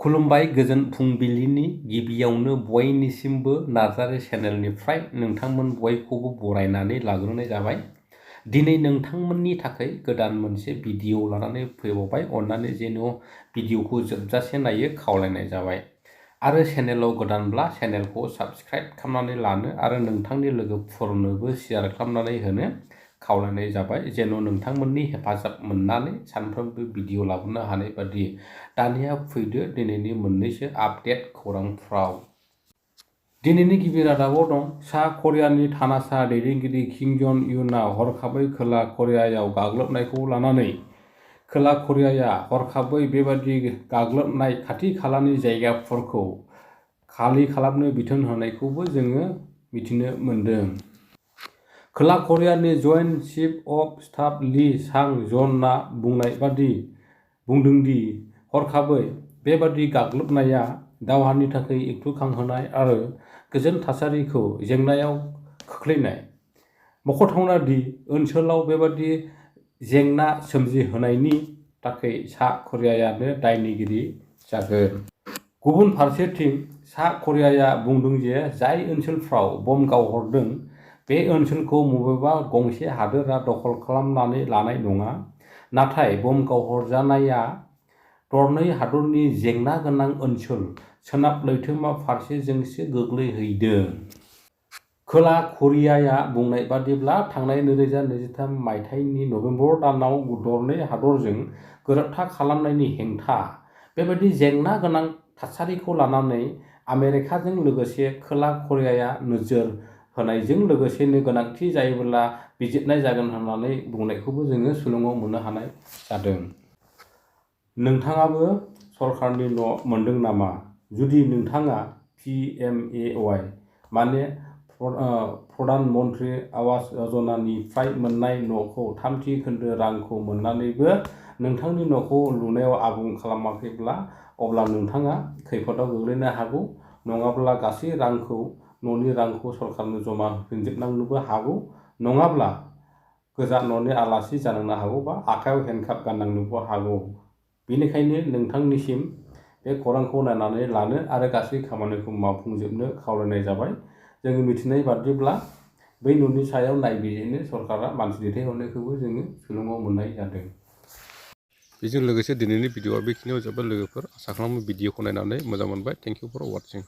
खुलुमबाय गोजोन फुंबिलिनि गिबियावनो बयनिसिमबो नार्जारी चेनेलनिफ्राय नोंथांमोन बयखौबो बरायनानै लाग्रोनाय जाबाय। दिनै नोंथांमोननि थाखाय गोदान मोनसे भिडिअ लानानै फैबावबाय। अन्नानै जेन' भिडिअखौ जोबजासे नायो खावलायनाय जाबाय। आरो चेनेलाव गोदानब्ला चेनेलखौ साबस्क्राइब खालामनानै लानो आरो नोंथांनि लोगोफोरनोबो शेयार खालामनानै होनो खावलायनाय जाबाय। जेन' नोंथांमोननि हेफाजाब मोननानै सानफ्रोमबो भिडिअ लाबोनो हानाय बादि। दानिया फैदो दिनैनि मोननैसो आपडेट खौरांफ्राव। दिनैनि गिबि रादाबाव दं सा करियानि थानासा दैदेनगिरि किम जं उनआ हरखाबै खोला करियायाव गाग्लोबनायखौ लानानै खोला करियाया हरखाबै बेबादि गाग्लोबनाय खाथि खालानि जायगाफोरखौ खालि खालामनो बिथोन होनायखौबो जोङो मिथिनो मोन्दों। खोला करियानि जइन्ट चिफ अफ स्टाफ ली सांग जनआ बुंदों दि हरखाबै बेबादि गाग्लोबनाया दावहानि थाखाय एकथुखांहोनाय आरो गोजोन थासारिखौ जेंनायाव खोख्लैनाय। मख'थावना दि ओनसोलाव बेबादि जेंना सोमजिहोनायनि थाखाय सा करियायानो दायनिगिरि जागोन। गुबुन फारसेथिं सा करियाया बुंदों जे जाय ओनसोलफ्राव बम गावहरदों बे ओनसोलखौ बबेबा गंसे हादोरा दखल खालामनानै लानाय नङा। नाथाय बम गावहरजानाया दरनै हादरनि जेंना गोनां ओनसोल सोनाब लैथोमा फारसेजोंसो गोग्लैहैदों। खोला करियाया बुंनाय बादिब्ला थांनाय 2023 मायथाइनि नबेम्बर दानाव दरनै हादरजों गोरोबथा खालामनायनि हेंथा। बेबादि जेंना गोनां थासारिखौ लानानै आमेरिकाजों लोगोसे खोला करियाया नोजोर होनायजों लोगोसेनो गोनांथि जायोब्ला बिजिरनाय जागोन होननानै बुंनायखौबो जोङो सुलुङाव मोननो हानाय जादों। नोंथाङाबो सरकारनि न' मोनदों नामा? जुदि नोंथाङा PMAY माने प्रधान मन्त्रि आवास य'जनानिफ्राय मोननाय न'खौ थामथि खोन्दो रांखौ मोननानैबो नोंथांनि न'खौ लुनायाव आबुं खालामाखैब्ला अब्ला नोंथाङा खैफोदाव गोग्लैनो हागौ। नङाब्ला गासै न'नि रांखौ सरकारनो जमा होफिनजोबनांनोबो हागौ। नङाब्ला गोजा न'नि आलासि जानांनो हागौ बा आखायाव हेन्डकाप गाननांनोबो हागौ। बेनिखायनो नोंथांनिसिम बे खौरांखौ नायनानै लानो आरो गासै खामानिखौ मावफुंजोबनो खावलायनाय जाबाय। जोङो मिथिनाय बादिब्ला बै न'नि सायाव नायबिजिरनो सरकारा मानसि दैथायहरनायखौबो जोङो सुलुङाव मोननाय जादों। बेजों लोगोसे दिनैनि भिडिअआ बेखिनियाव जोबोद लोगोफोर आसा खालामो भिडिअखौ नायनानै मोजां मोनबाय। Thank you for वाचिं।